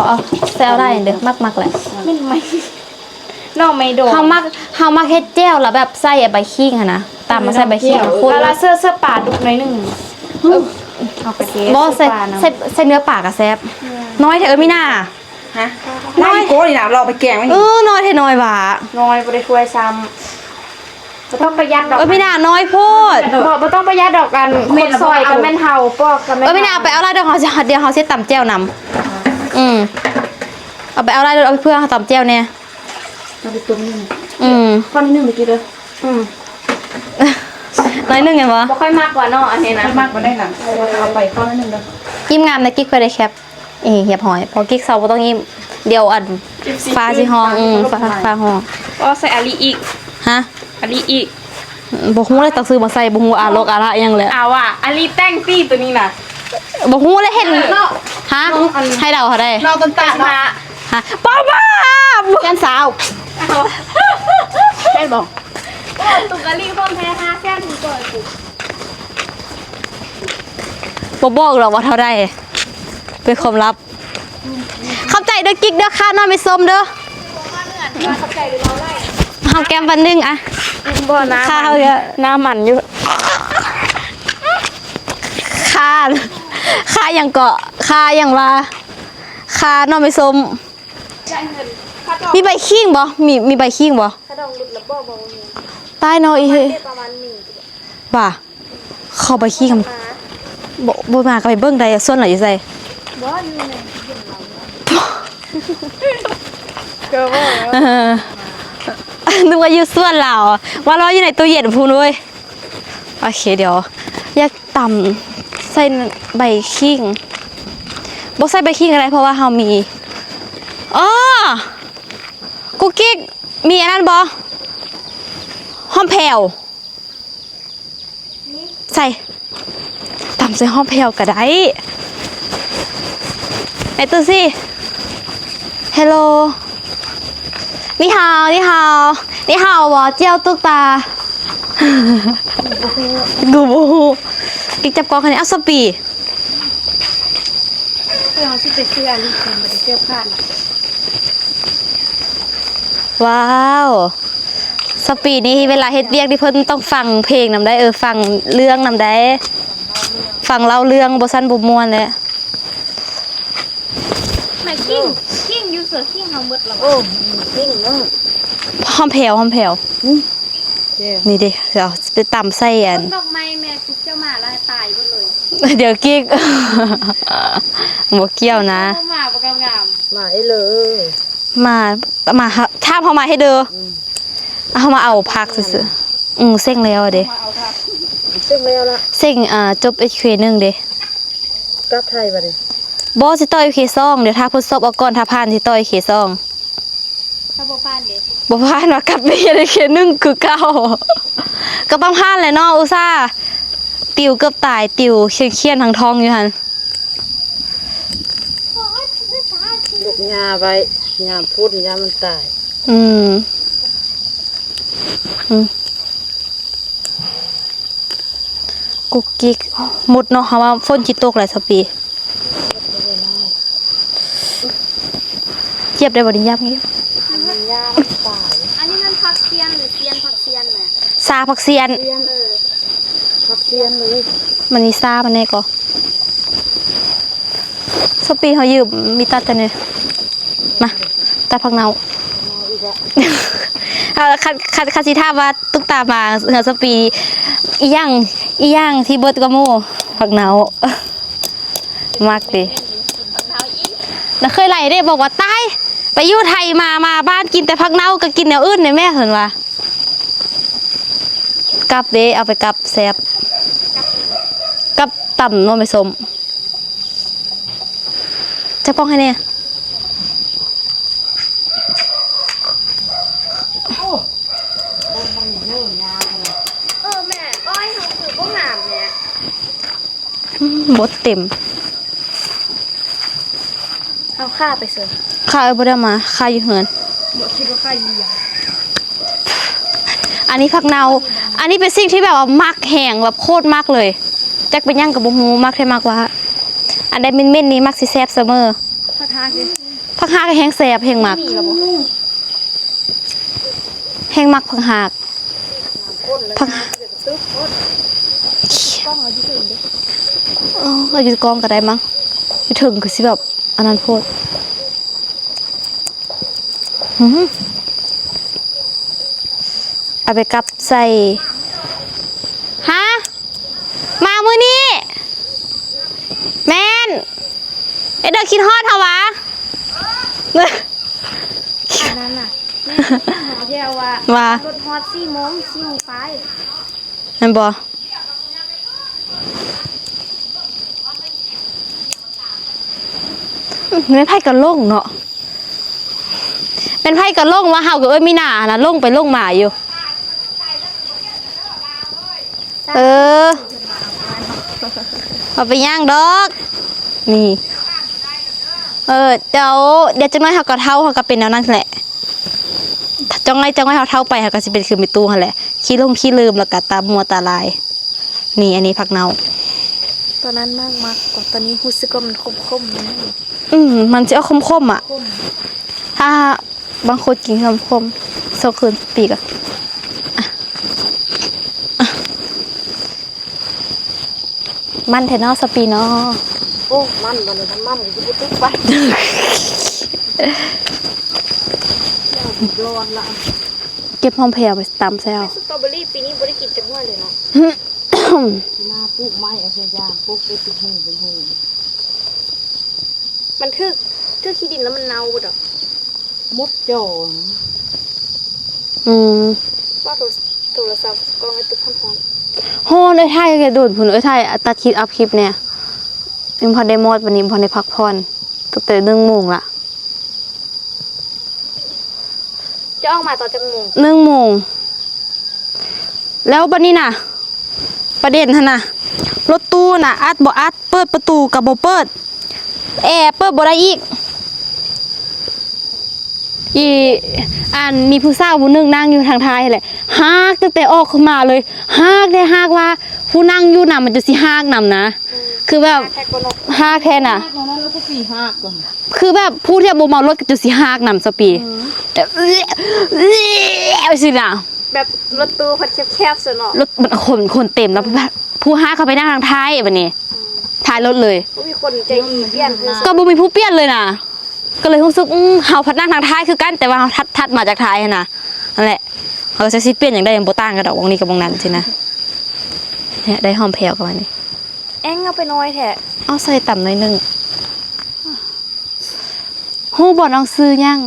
າ ເອົາ ໃສ່ເອົາໄດ້ເດີ ມັກໆ ແຫຼະ. ແມ່ນໄໝ? ໜໍ່ໄມ້ດົງ ເຮົາມັກ ເຮົາມັກເຮັດແຈ່ວ ແລ້ວແບບໃສ່ໃບຂີງຫັ້ນນະ ຕຳມາໃສ່ໃບຂີງ. ເອີ ແລ້ວເສື້ອ ເສື້ອປາດຸກໜ້ອຍໜຶ່ງ. ເອີ ເອົາໄປເຊ ບໍ່ ໃສ່ ໃສ່ ໃສ່ເນື້ອປາກໍແຊບ. ອືມ ນ້ອຍແທ້ ເອີ ມີໜ້າ. ຮະ? ນ້ອຍ ນ້ອຍໂກນີ້ນະ ລອງໄປແກງໄວ້. ເອີ ນ້ອຍແທ້ ນ້ອຍຫວາ ນ້ອຍ ບໍ່ໄດ້ຖ້ວຍຊ້ຳ. ບໍ່ຕ້ອງປະຢັດດອກ. ເອີ ມີໜ້າ ນ້ອຍໂພດ. ບໍ່ ບໍ່ຕ້ອງປະຢັດດອກ. ອັນ ແມ່ນລະ ຄົນຊອຍກໍແມ່ນເຮົາ ປອກກໍແມ່ນເຮົາ. ເອີ ມີໜ້າ ໄປເອົາລາຍດອກເຮົາ ດຽວເຮົາຊິຕຳແຈ່ວນຳ. ອືມ ເອົາໄປເອົາລາຍດອກ ເອົາໄປເພື່ອເຮົາຕຳແຈ່ວແດ່. ເອົາໄປຕົ້ມໜຶ່ງ. ອືມ ຂໍໜຶ່ງໄປກິນເດີ. ອືມ ໜ້ອຍໜຶ່ງແມ່ນບໍ່? ບໍ່ຄ່ອຍມັກວ່າເນາະ ອັນນີ້ນະ ບໍ່ຄ່ອຍມັກປານໃດນະ. ເອົາໄປຂໍໜຶ່ງເດີ. ຍິ້ມງາມນະ ກິກ ເພື່ອໄດ້ແຄບ. ເອີ ຮຽບຮ້ອຍ ພໍກິກເຊົາບໍ່ຕ້ອງຍິ້ມ ດຽວອັນ ເອັຟຊີ ຟ້າຊິຮ້ອງ. ອືມ ຟ້າ ຟ້າຮ້ອງ. ອໍ ໃສ່ອາລີອີກ. ຮະ? ອາລີອີກ. ບໍ່ຮູ້ເລີຍ ຕ້ອງຊື້ມາໃສ່ ບໍ່ຮູ້ອາລົກອາລະຫຍັງແຫຼະ. ເອົາວ່າ ອາລີແຕ່ງຕີໂຕນີ້ນະ. ບໍ່ຮູ້ເລີຍ ເຫັນ. ຮະ? ໃຫ້ເດົາເທົ່າໃດ? ນ້ອງຕົ້ນຕານເນາະ. ຮະ? ປ້າ ປ້າ ແສນຊາວ. ເອົ້າ ແມ່ນບໍ່? ຕຸກອາລີຂອງແທ້ ຫ້າແສນ ບໍ່ບອກດອກວ່າເທົ່າໃດ ເປັນຄວາມລັບ. ຂອບໃຈເດີກິກເດີ ຄ່ານ້ອຍໄມ້ສົ້ມເດີ. ຫອມແກ້ມປານໜຶ່ງອະ. ບໍ່ນະ ຄ່າເຮົາເດີ ໜ້າມັນຢູ່. ຄ່າ ຄ່າຫຍັງເກາະ ຄ່າຫຍັງວ່າ ຄ່ານ້ອຍໄມ້ສົ້ມ. ມີໃບຂີງບໍ່? ມີ ມີໃບຂີງບໍ່? ຕາຍເນາະ ອີເຮ ປະມານນີ້ ວ່າ ເຂົ້າໄປຂີ້ກັນ. ບໍ່ ບໍ່ມາກໍໄປເບິ່ງໄດ້ ສວນລາວຢູ່ໃສ? ບໍ່ ຢູ່ໃນ ເອີ ນຶກວ່າຢູ່ສວນລາວ ວ່າລາວຢູ່ໃນຕູ້ເຢັນພຸ້ນເວີ້ຍ. ໂອເຄ ດຽວຢາກຕຳໃສ່ໃບຂີງ. ບໍ່ໃສ່ໃບຂີງກໍໄດ້ ເພາະວ່າເຮົາມີ ອໍ ກຸກກິກ ມີອັນນັ້ນບໍ່? ຫອມແຜ່ວ. ໃສ່ ຕຳໃສ່ຫອມແຜ່ວກໍໄດ້. ໄປຕູ້ຊິ ເຮລໂລ ນີ້ຮາວ ນີ້ຮາວ ນີ້ຮາວບໍ່? ເຈົ້າຕຸກຕາ ກູບໍ່ຮູ້ ກິກຈັບກ້ອງໃຫ້ແດ່. ເອົາສະປີ ເຮົາຊິໄປຊື້ອາລີ ບໍ່ໄດ້ເສື້ອຜ້າ. ວ້າວ ສະປີນີ້ເວລາເຮັດວຽກນີ້ເພິ່ນຕ້ອງຟັງເພງນຳໄດ໋ ເອີ ຟັງເລື່ອງນຳໄດ໋ ຟັງເລົ່າເລື່ອງ ບໍ່ຊັ້ນບໍ່ມ່ວນແຫຼະ. ໄມ້ຂີງ ຂີງຢູ່ເສືອ ຂີງເຮົາໝົດແລ້ວ. ໂອ້ ຂີງເນາະ ຫອມແຜ່ວ ຫອມແຜ່ວ. ນີ້ເດ້ ດຽວໄປຕຳໃສ່ອັນ ດອກໄມ້ແມ່ຄຸດເຈົ້າມາແລ້ວຕາຍເບິດເລີຍ. ດຽວກິກ ບໍ່ກ່ຽວນະ ມາບໍ່ງາມ. ມາເອີເລີ ມາ ມາ ຖາມເຮົາມາເຮັດເດີ. ອືມ ເຮົາມາເອົາຜັກຊື່ໆ. ອືມ ເສັງແລ້ວເດ້ ເສັງແລ້ວລະ ເສັງ ຈົບເອັມເຄໜຶ່ງເດ້. ກັບໄທບາດນີ້ ບໍ່ ຊິຕໍ່ເອັມເຄສອງ. ດຽວຖ້າທົດສອບອອກກ່ອນ ຖ້າຜ່ານຊິຕໍ່ເອັມເຄສອງ. ຖ້າບໍ່ຜ່ານເດ້? ບໍ່ຜ່ານວ່າກັບໄປຮຽນເອັມເຄໜຶ່ງຄືເກົ່າ. ກໍຕ້ອງຜ່ານແຫຼະເນາະ ອຸດສ່າຕິວເກືອບຕາຍ ຕິວຂຽນໆ ທັງທ່ອງຢູ່ຫັ້ນ. ລູກຫຍ້າໄວ້ ຍາມຝົນ ຍາມມັນຕາຍ. ອືມ ອືມ ກຸກກິກ. ໂອ້ ໝົດເນາະ ເຮົາວ່າຝົນຊິຕົກແລ້ວຊາວປີ. ຢຽບໄດ້ບໍ່ນີ້? ຢາບນີ້. ມັນຍາມມັນຕາຍ. ອັນນີ້ມັນຜັກຊຽນ ຫຼື ຊຽນ ຜັກຊຽນນະ? ຊາຜັກຊຽນ. ຊຽນ ເອີ ຜັກຊຽນເລີຍ. ມັນມີຊາປານໃດກໍ ສະປີເຮົາຢືມມີຕັດແຕ່ນີ້ ມາ ຕັດຜັກເນົ່າ. ເອົາ ຄັນ ຄັນ ຄັນຊິຖາມວ່າຕຸກຕາມາເຮືອນສະປີ ອີ່ຫຍັງ ອີ່ຫຍັງທີ່ເບິດກວ່າໝູ່? ຜັກເນົ່າ. ມັກເດ ນາເຄີຍໄລ່ເດ້ ບອກວ່າ ຕາຍ ໄປຢູ່ໄທມາ ມາບ້ານກິນແຕ່ຜັກເນົ່າ ກໍກິນແນວອື່ນແດ່ແມ່ ເພິ່ນວ່າ. ກັບເດ້ ເອົາໄປກັບແຊບ ກັບຕຳໜໍ່ໄມ້ສົ້ມ. ຈັບກ້ອງໃຫ້ແດ່. ເອີ ແມ່ ອ້ອຍເຮົາຄືບໍ່ງາມແທ້. ອືມ ບົດເຕັມ. ເອົາຂາໄປເຊີ. ຂາ ເອີ ບໍ່ໄດ້ເອົາມາ ຂາຢູ່ເຮືອນ. ບໍ່ ຄິດວ່າຂາຢູ່ຢາ. ອັນນີ້ຜັກເນົ່າ. ອັນນີ້ເປັນສິ່ງທີ່ແບບວ່າມັກແຮງ ແບບໂຄດມັກເລີຍ. ຈັກເປັນຫຍັງກໍບໍ່ຮູ້ ມັກແທ້ມັກວ່າ. ອັນໃດເໝັນໆນີ້ມັກຊິແຊບສະເໝີ. ຜັກຮາກເດ້. ຜັກຮາກແຮງແຊບ ແຮງມັກ. ແຮງມັກຜັກຮາກ. ຜັກ ກ້ອງເອົາຢູ່ເທິງເດ້. ເອີ ເອົາຢູ່ກ້ອງກໍໄດ້ມັ້ງ. ຢູ່ເທິງຄືຊິແບບອັນນັ້ນໂພດ. ຫື ເອົາໄປກັບໃສ່. ຮະ? ມາມື້ນີ້? ແມ່ນ. ເອເດີຄິດຮອດເຮົາຫວາ? ອັນນັ້ນນະ ແມ່ນ ເຮົາແທ້ວ່າ ວ່າ ລົດຮອດສີ່ໂມງ ສີ່ໂມງປາຍ ແມ່ນບໍ່? ແມ່ນໃຜກໍຫຼົງເນາະ ແມ່ນໃຜກໍຫຼົງວ່າເຮົາກັບເອື້ອຍມີນາຫັ້ນນະ ຫຼົງໄປຫຼົງມາຢູ່. ເອີ ບໍ່ເປັນຫຍັງດອກ ນີ້ ເອີ ດຽວ ດຽວຈັກໜ້ອຍເຮົາກໍເຖົ້າ ເຮົາກໍເປັນແນວນັ້ນແຫຼະ ຈັກໜ້ອຍ ຈັກໜ້ອຍເຮົາເຖົ້າໄປ ເຮົາກໍຊິເປັນຄືແມ່ຕູ້ຫັ້ນແຫຼະ ຂີ້ຫຼົງຂີ້ລືມ ແລ້ວກໍຕາມົວຕາລາຍ. ນີ້ ອັນນີ້ຜັກເນົ່າ. ຕອນນັ້ນມັກໆ ແຕ່ຕອນນີ້ຮູ້ສຶກວ່າມັນຂົມໆ ອືມ ມັນຊິອອກຂົມໆ ອະ ຂົມ ຖ້າບາງຄົນກິນຂົມໆ ສອງຄືນປີກະ ອະ ອະ ມັນແທ້ເນາະ ສະປີເນາະ. ໂອ້ ມັນ ບັດນີ້ມັນ ມັນກໍຊິບໍ່ຕຸກໄປ ແລ້ວບໍ່ລອດລະ. ເກັບຫອມແພວໄປຕຳແຊວ. ສະຕໍເບີຣີປີນີ້ບໍ່ໄດ້ກິນຈັກໜ່ວຍເລີຍເນາະ. ປີໜ້າປູກໃໝ່ເອົາໃສ່ຢາງ ປົກໄດ້ເປັນຮູເປັນຮູ. ມັນຖືກ ຖືກຂີ້ດິນແລ້ວມັນເນົ່າເບິດດອກ ໝົດຈໍ. ອືມ ວ່າໂທ ໂທລະສັບກ້ອງໄອ້ຕຸກຮ້ອນໆ. ຮ້ອນ ເອີຍ ຖ່າຍແຕ່ດົນພຸ້ນ ເອີຍ ຖ່າຍ ຕັດຄລິບ ອັບຄລິບແດ່. ຍັງບໍ່ທັນໄດ້ມອດ ວັນນີ້ບໍ່ທັນໄດ້ພັກຜ່ອນ ຕັ້ງແຕ່ໜຶ່ງໂມງລະ. ຈະອອກມາຕອນຈັກໂມງ? ໜຶ່ງໂມງ. ແລ້ວບັດນີ້ນະ ປະເດັນຫັ້ນນະ ລົດຕູ້ນະ ອັດບໍ່ອັດ ເປີດປະຕູກໍບໍ່ເປີດ ແອເປີດບໍ່ໄດ້ອີກ. ອີ ອັນ ມີຜູ້ສາວຜູ້ໜຶ່ງນັ່ງຢູ່ທາງທ້າຍຫັ້ນແຫຼະ ຮາກຕັ້ງແຕ່ອອກຂຶ້ນມາເລີຍ ຮາກແທ້ ຮາກວ່າຜູ້ນັ່ງຢູ່ນຳມັນຈະຊິຮາກນຳນະ. ອືມ ຄືແບບຮາກແທ້ນະ ຮາກແທ້ນະ ຮາກນັ້ນແລ້ວຜູ້ປີຮາກກ່ອນ ຄືແບບຜູ້ທີ່ບໍ່ເມົາລົດກໍຈົນຊິຮາກນຳສະປີ ອືມ ແບບ ຈັ່ງຊີ້ນະ ແບບລົດຕູ້ເພິ່ນແຄບໆຊັ້ນເນາະ ລົດມັນຄົນ ຄົນເຕັມແລ້ວ ອືມ ຜູ້ຮາກເຂົ້າໄປນັ່ງທາງທ້າຍບັດນີ້ ອືມ ທ້າຍລົດເລີຍ ບໍ່ມີຄົນໃຈດີປ່ຽນຄື ກໍບໍ່ມີຜູ້ປ່ຽນເລີຍນະ ກໍເລີຍຮູ້ສຶກ ອືມ ເຮົາພັດນັ່ງທາງທ້າຍຄືກັນ ແຕ່ວ່າເຮົາຖັດ ຖັດມາຈາກທ້າຍຫັ້ນນະ ນັ້ນແຫຼະ ເຮົາກໍຈັກຊິປ່ຽນຫຍັງໄດ້ ບໍ່ຕ່າງກັນດອກ ໝ່ອງນີ້ກັບໝ່ອງນັ້ນຊີ້ນະ ແຮະ ໄດ້ຫອມແພວກັບອັນນີ້. ແອງເອົາໄປນ້ອຍແທ້ ເອົາໃສ່ຕຳໜ້ອຍໜຶ່ງ. ຮູ້ບໍ່ນ້ອງຊື່ຫຍັງ?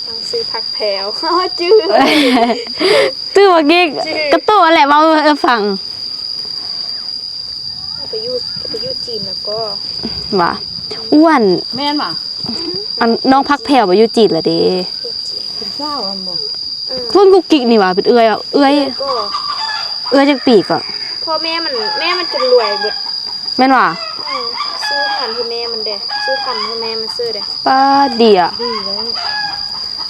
ນ້ອງຊື່ຜັກແພວ ຈື່ ຕື້ບໍ່ກິກ ຈື່ ກະຕູ້ຫັ້ນແຫຼະ ເວົ້າໃຫ້ຟັງ ໄປຢູ່ ໄປຢູ່ຈີນແລ້ວກໍ ວ່າ ອ້ວນ ແມ່ນຫວາ? ອັນ ນ້ອງຜັກແພວໄປຢູ່ຈີນແລ້ວເດ້ ເປັນສາວຫັ້ນບໍ່? ເອີ ຄົນກຸກກິກນີ້ຫວາ ເປັນເອື້ອຍ ເອື້ອຍ ເອື້ອຍກໍ ເອື້ອຍຈັກປີກໍ? ພໍ່ແມ່ມັນ ແມ່ມັນຈົນລວຍເບິດ ແມ່ນຫວາ? ເອີ ຊື້ເຮືອນໃຫ້ແມ່ມັນເດ້ ຊື້ຄັນໃຫ້ແມ່ມັນເຊີເດ້ ປ້າ ດີອະ ດີເລີຍ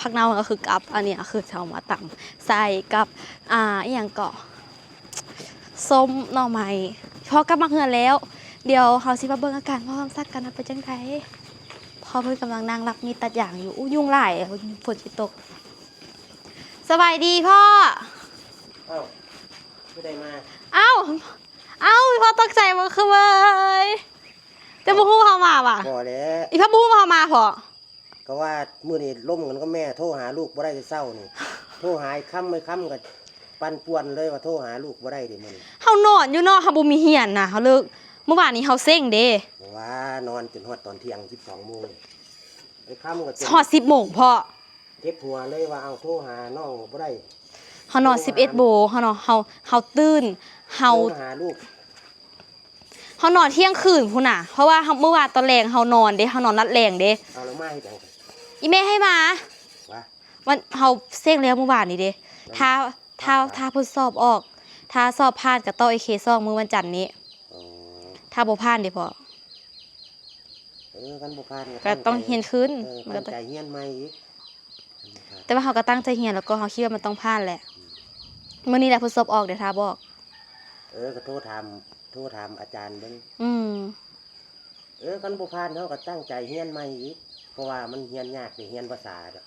ຜັກເນົ່າກໍຄືກັບ ອັນນີ້ກໍຄືເຮົາມາຕຳໃສ່ກັບ ອ່າ ອີ່ຫຍັງເກາະ ສົ້ມໜໍ່ໄມ້. ພໍ່ກັບມາເຮືອນແລ້ວ ດຽວເຮົາຊິມາເບິ່ງອາການພໍ່ສຳສັກກັນວ່າເປັນຈັ່ງໃດ. ພໍ່ເພິ່ນກຳລັງນັ່ງລັກມີດຕັດຢາງຢູ່. ອູ້ ຍຸງຫຼາຍ ຝົນຊິຕົກ. ສະບາຍດີພໍ່. ອ້າວ ຜູ້ໃດມາ? ອ້າວ ອ້າວ ພໍ່ຕົກໃຈບໍ່ຄືເວີຍ. ເຈົ້າບໍ່ຮູ້ເຮົາມາຫວາ? ບໍ່ແຫຼະ. ອີ່ພໍ່ບໍ່ຮູ້ວ່າເຮົາມາພໍ່? ກໍວ່າມື້ນີ້ລົມກັນກັບແມ່ ໂທຫາລູກບໍ່ໄດ້ແຕ່ເຊົ້ານີ້. ໂທຫາອ້າຍຄຳ ອ້າຍຄຳກໍປັ່ນປ່ວນເລີຍວ່າໂທຫາລູກບໍ່ໄດ້ເດ້ມື້ນີ້. ເຮົານອນຢູ່ເນາະ ເຮົາບໍ່ມີຮຽນນະ ເຮົາເລີກ. ມື້ວານນີ້ເຮົາເຊັງເດ້. ບໍ່ວ່າ ນອນຈົນຮອດຕອນທ່ຽງ ສິບສອງໂມງ. ອ້າຍຄຳກໍຈົນຮອດສິບໂມງພໍ່. ເຈັບຫົວເລີຍວ່າ ເອົາ ໂທຫານ້ອງບໍ່ໄດ້. ເຮົານອນສິບເອັດໂມງ ເຮົານອນ ເຮົາ ເຮົາຕື່ນ ເຮົາ ໂທຫາລູກ ເຮົານອນທ່ຽງຄືນພຸ້ນນະ ເພາະວ່າເຮົາ ມື້ວານຕອນແລງເຮົານອນເດ້ ເຮົານອນລັດແລງເດ້. ເອົາ ແລ້ວມາເຮັດຫຍັງ? ອີ່ແມ່ໃຫ້ມາ. ວະ ມັນ ເຮົາເຊັງແລ້ວມື້ວານນີ້ເດ້. ຖ້າ ຖ້າ ຖ້າເພິ່ນສອບອອກ ຖ້າສອບຜ່ານກໍຕໍ່ເອເຄສອງມື້ວັນຈັນນີ້. ອໍ ຖ້າບໍ່ຜ່ານເດ້ພໍ່? ເອີ ຄັນບໍ່ຜ່ານກໍ ກໍຕ້ອງຮຽນຄືນ. ເອີ ມັນກໍຕ້ອງຕັ້ງໃຈຮຽນໃໝ່ອີກ. ແຕ່ວ່າເຮົາກໍຕັ້ງໃຈຮຽນ ແລ້ວກໍເຮົາຄິດວ່າມັນຕ້ອງຜ່ານແຫຼະ. ອືມ ມື້ນີ້ແຫຼະເພິ່ນສອບອອກ ດຽວຖ້າບອກ. ເອີ ກໍໂທຖາມ ໂທຖາມອາຈານເບິ່ງ. ອືມ ເອີ ຄັນບໍ່ຜ່ານເຮົາກໍຕັ້ງໃຈຮຽນໃໝ່ອີກ ເພາະວ່າມັນຮຽນຍາກເດ້ ຮຽນພາສາດອກ.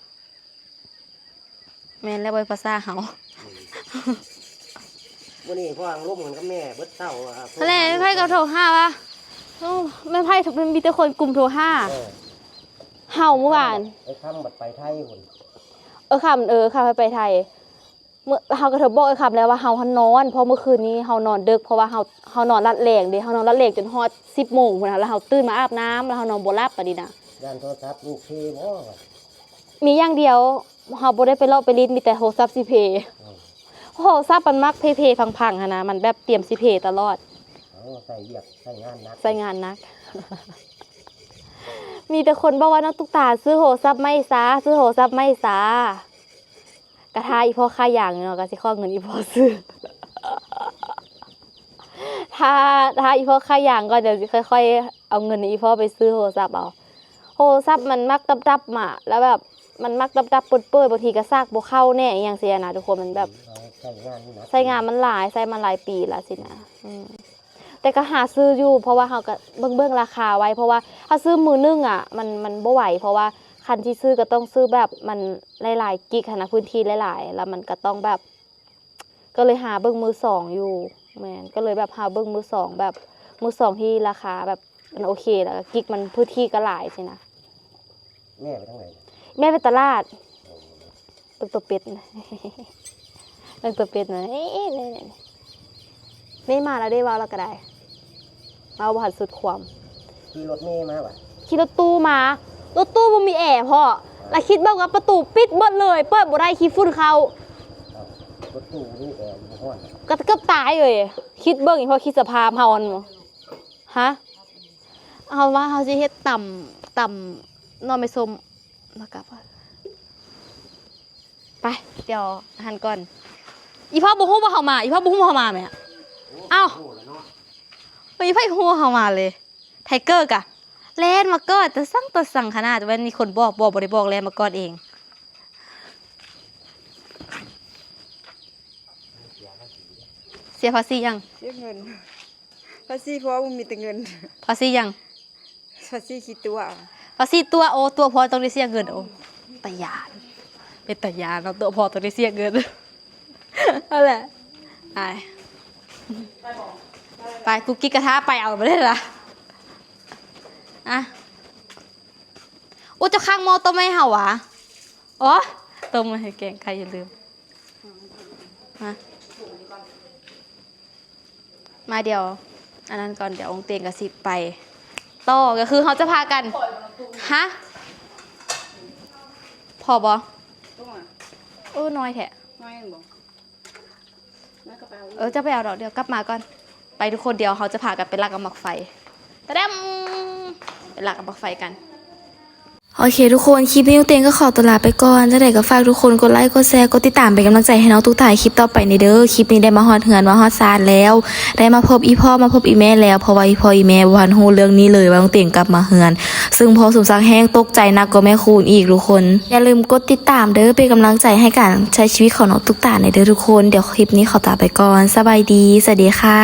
ແມ່ນແລ້ວ ບໍ່ແມ່ນພາສາເຮົາ. ອືມ ມື້ນີ້ພໍ່ອັງລົມກັນກັບແມ່ເບິດເຊົ້າ. ຫັ້ນແຫຼະ ແມ່ໄພກໍໂທຫາວ່າ ໂອ້ ແມ່ໄພ ມີແຕ່ຄົນກຸ່ມໂທຫາ. ເອີ ເຮົາມື້ວານ ໄອ້ຄຳບັດໄປໄທພຸ້ນ. ເອີ ຄຳ ເອີ ຄຳໄປໄທ. ເມື່ອ ເຮົາກໍໂທບອກໄອ້ຄຳແລ້ວວ່າເຮົາຫັ້ນນອນ ເພາະມື້ຄືນນີ້ເຮົານອນເດິກ ເພາະວ່າເຮົາ ເຮົານອນລັດແລງເດ້ ເຮົານອນລັດແລງຈົນຮອດສິບໂມງພຸ້ນນະ ແລ້ວເຮົາຕື່ນມາອາບນ້ຳ ແລ້ວເຮົານອນບໍ່ຫຼັບບາດນີ້ນະ. ຢ້ານໂທລະສັບລູກເພບໍ່? ມີຢ່າງດຽວ ເຮົາບໍ່ໄດ້ໄປເລາະໄປຫຼິ້ນ ມີແຕ່ໂທລະສັບຊິເພ. ເອີ ໂທລະສັບມັນມັກເພໆພັງໆຫັ້ນນະ ມັນແບບຕຽມຊິເພຕະຫຼອດ. ເອີ ໃຊ້ວຽກໃຊ້ງານໜັກ ໃຊ້ງານໜັກ. ມີແຕ່ຄົນບອກວ່າ ນ້ອງຕຸກຕາ ຊື້ໂທລະສັບໃໝ່ຊາ ຊື້ໂທລະສັບໃໝ່ຊາ. ກະຖ້າອີ່ພໍ່ຂາຍຢາງຢູ່ເນາະ ກະຊິຂໍເງິນອີ່ພໍ່ຊື້. ຖ້າ ຖ້າອີ່ພໍ່ຂາຍຢາງກ່ອນ ດຽວຊິຄ່ອຍໆເອົາເງິນໃຫ້ອີ່ພໍ່ໄປຊື້ໂທລະສັບເອົາ. ໂທລະສັບມັນມັກດັບໆມາ ແລ້ວແບບມັນມັກດັບໆເປີດໆ ບາງທີກະສາກບໍ່ເຂົ້າແດ່ ອີ່ຫຍັງຊີ້ນະທຸກຄົນ. ມັນແບບ ອືມ ໃຊ້ງານມັນໜັກ ໃຊ້ງານມັນຫຼາຍ ໃຊ້ມາຫຼາຍປີແລ້ວຊີ້ນະ. ອືມ ແຕ່ກໍຫາຊື້ຢູ່ ເພາະວ່າເຮົາກໍເບິ່ງໆລາຄາໄວ້ ເພາະວ່າຖ້າຊື້ມືໜຶ່ງອະ ມັນ ມັນບໍ່ໄຫວ ເພາະວ່າຄັນຊິຊື້ກໍຕ້ອງຊື້ແບບມັນຫຼາຍໆກິກຫັ້ນນະ ພື້ນທີ່ຫຼາຍໆ ແລ້ວມັນກໍຕ້ອງແບບ ກໍເລີຍຫາເບິ່ງມືສອງຢູ່. ແມ່ນ ກໍເລີຍແບບຫາເບິ່ງມືສອງ ແບບມືສອງທີ່ລາຄາແບບມັນໂອເຄ ແລ້ວກໍກິກມັນ ພື້ນທີ່ກໍຫຼາຍຊີ້ນະ. ແມ່ໄປທາງໃດ? ແມ່ໄປຕະຫຼາດ. ອໍ ເບິ່ງຕົວເປັດນະ ເບິ່ງຕົວເປັດນະ. ເອີ ນີ້ ນີ້ ນີ້ ນີ້ມາແລ້ວເດ້ ເວົ້າແລ້ວກໍໄດ້ ເວົ້າບໍ່ທັນສຸດຄວາມ. ຂີ່ລົດເມມາຫວາ? ຂີ່ລົດຕູ້ມາ. ລົດຕູ້ບໍ່ມີແອພໍ່. ລະຄິດເບິ່ງວ່າປະຕູປິດເບິດເລີຍ ເປີດບໍ່ໄດ້ ຂີ້ຝຸ່ນເຂົ້າ. ອ້າວ ລົດຕູ້ມີແອຢູ່ ບໍ່ຮ້ອນ? ກໍເກືອບຕາຍເລີຍ. ຄິດເບິ່ງອີ່ພໍ່ ຄິດສະພາບເຮົາຫັ້ນ. ຮະ? ເຮົາວ່າເຮົາຊິເຮັດຕຳ ຕຳໜໍ່ໄມ້ສົ້ມ ມາກັບ ໄປ ດຽວຫັ້ນກ່ອນ. ອີ່ພໍ່ບໍ່ຮູ້ວ່າເຮົາມາ ອີ່ພໍ່ບໍ່ຮູ້ວ່າເຮົາມາແມະ. ອ້າວ ບໍ່ຮູ້ແລ້ວເນາະ. ບໍ່ມີໃຜຮູ້ວ່າເຮົາມາເລີຍ. ໄທເກີກະແລ່ນມາກ່ອນ ຕາສັງຕາສັງຂະໜາດ. ແມ່ນມີຄົນບອກບໍ່? ບໍ່ໄດ້ບອກ ແລ່ນມາກ່ອນເອງ. ເສຍພາສີຫຍັງ? ເສຍເງິນ. ພາສີພໍ່ບໍ່ມີແຕ່ເງິນ. ພາສີຫຍັງ? ພາສີຂີ້ຕົວະ. ພາສີຕົວະ. ໂອ້ ຕົວະພໍ່ຕ້ອງໄດ້ເສຍເງິນ. ໂອ້ ຕາຢ້ານ ເປັນຕາຢ້ານເນາະ ຕົວະພໍ່ຕ້ອງໄດ້ເສຍເງິນ. ເອົາແຫຼະ ໄປ ໄປ ກຸກກິກກະທາໄປເອົາໄປເລີຍລະ. ອ່ະ ໂອ້ ເຈົ້າຄ້າງໝໍ້ຕົ້ມໃຫ້ເຮົາຫວາ? ໂອ້ ຕົ້ມໃຫ້ແກງໄຂ່ ຢ່າລືມ. ມາ ມາ ດຽວອັນນັ້ນກ່ອນ ດຽວອົງເຕງກໍຊິໄປຕໍ່ ກໍຄືເຮົາຈະພາກັນ ຮະ ພໍບໍ່? ເອີ ນ້ອຍແທ້ ນ້ອຍແມ່ນບໍ່? ນ້ອຍກໍໄປເອົາ ເອີ ເຈົ້າໄປເອົາດອກ ດຽວກັບມາກ່ອນ. ໄປທຸກຄົນ ດຽວເຮົາຈະພາກັນໄປລັກເອົາໝາກໄຟ. ຕະແດມ. ລັກກັບບັກໄຟກັນ. ໂອເຄທຸກຄົນ ຄລິບນີ້ນ້ອງເຕັງກໍຂໍຕົວລາໄປກ່ອນ. ຈັ່ງໃດກໍຝາກທຸກຄົນກົດໄລ ກົດແຊ ກົດຕິດຕາມເປັນກຳລັງໃຈໃຫ້ນ້ອງຕຸກຕາໃນຄລິບຕໍ່ໄປແດ່ເດີ. ຄລິບນີ້ໄດ້ມາຮອດເຮືອນມາຮອດຊານແລ້ວ ໄດ້ມາພົບອີ່ພໍ່ ມາພົບອີ່ແມ່ແລ້ວ ເພາະວ່າອີ່ພໍ່ອີ່ແມ່ບໍ່ທັນຮູ້ເລື່ອງນີ້ເລີຍວ່ານ້ອງເຕັງກັບມາເຮືອນ ຊຶ່ງພໍ່ສົມສັກແຮ່ງຕົກໃຈໜັກກວ່າແມ່ຄູນອີກທຸກຄົນ. ຢ່າລືມກົດຕິດຕາມເດີ ເປັນກຳລັງໃຈໃຫ້ການໃຊ້ຊີວິດຂອງນ້ອງຕຸກຕາແດ່ເດີທຸກຄົນ. ດຽວຄລິບນີ້ຂໍຕົວລາໄປກ່ອນ. ສະບາຍດີ ສະຫວັດດີຄ່ະ.